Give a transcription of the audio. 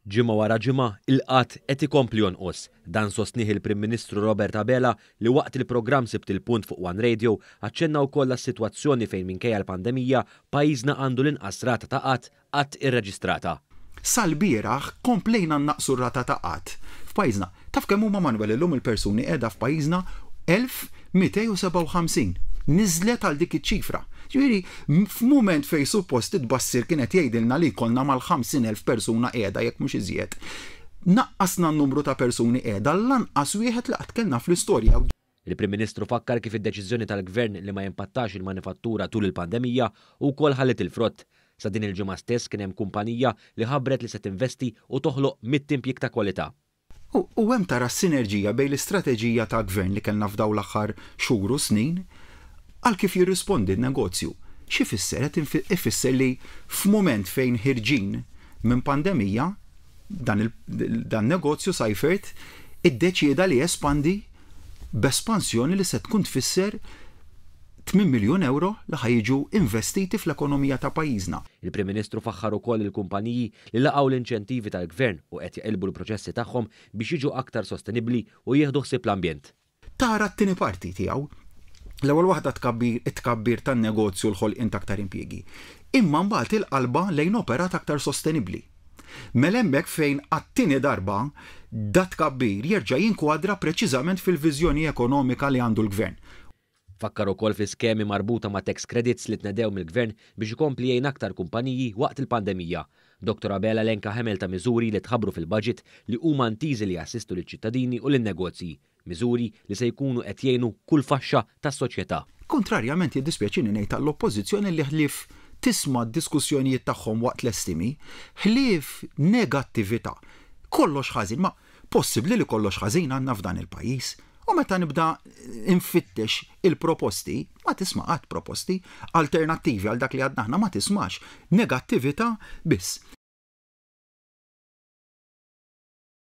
Ġimgħa wara ġimgħa, il-qgħad qed ikompli jonqos. Dan sostnieh il-Prim Ministru Robert Abela li waqt il-programm Sibt il-Punt fuq One Radio aċċenna wkoll għas-sitwazzjoni fejn minkejja l-pandemija, pajjiżna għandu l-inqas rata ta' qgħad qatt irreġistrata. Sal-bieraħ komplejna nnaqqsu r-rata ta' qgħad f'pajjiżna. Taf kemm huma Manuel illum il-persuni qiegħda f'pajjiżna? 1,257. Niżlet għal dik iċ-ċifra. Ġifieri f'mument fejn suppost it-tbassir kien qed jgħidilna li jkollna mal-50,000 persuna qiegħda jekk mhux iżjed, naqqasna n-numru ta' persuni qiegħda l-anqas wieħed li qatt kellna fl-istorja. Il-Prim Ministru fakkar kif id-deċiżjoni tal-Gvern li ma jimpattax il-manifattura tul il-pandemija wkoll ħalliet il-frott. Sa din il-ġimgħa stess kien hemm kumpanija li ħabbret li se tinvesti u toħloq mitt impjieg ta' kwalità. U hemm tara s-sinerġija bejn l-istrateġija ta' Gvern li kellna f'dawn l-aħħar xhur u snin għal kif jirrispondi n-negozju. X'ifisser? Qed ifisser li f'mument fejn ħirġin minn pandemija, dan dan negozju Seifert iddeċieda li jespandi b'espansjoni li se tkun tfisser 8 miljun euro li ħa jiġu investiti fl-ekonomija ta' pajjiżna. Il-Prim Ministru faħħar ukoll il-kumpaniji li laqgħu l-inċentivi tal-Gvern u qed jaqilbu l-proċessi tagħhom biex jiġu aktar sostenibbli u jieħdu ħsieb l-ambjent. Tara t-tieni parti tiegħu. L-ewwel waħda tkabbir, it-tkabbir tan-negozju, l-ħolqien ta' aktar impjiegi. Imma mbagħad il-qalba lejn operat aktar sostenibbli. Mela hemmhekk fejn għat-tieni darba dat-tkabbir jerġa' jinkwadra preċiżament fil-viżjoni ekonomika li għandu l-Gvern. Fakkar ukoll fi skemi marbuta ma' tax credits li tnedew mill-Gvern biex ikompli jgħin aktar kumpaniji waqt il-pandemija. Dr. Abela elenka ħemel ta' miżuri li tħabbru fil-budget li huma intiżi li jassistu liċ-ċittadini u lin-negozji, miżuri li se jkunu qed jgħinu kull faxxa tas-soċjetà. Kontrarjament jiddispjaċini ngħid għall-Oppożizzjoni li ħlief tisma' d-diskussjonijiet tagħhom waqt l-estimi, ħlief negattività. Kollox ħażin, ma possibbli li kollox ħażin għandna f'dan il-pajjiż? U meta nibda nfittex il-proposti, ma tisma' qatt proposti alternattivi għal dak li għadna aħna, ma tismax. Negattività biss.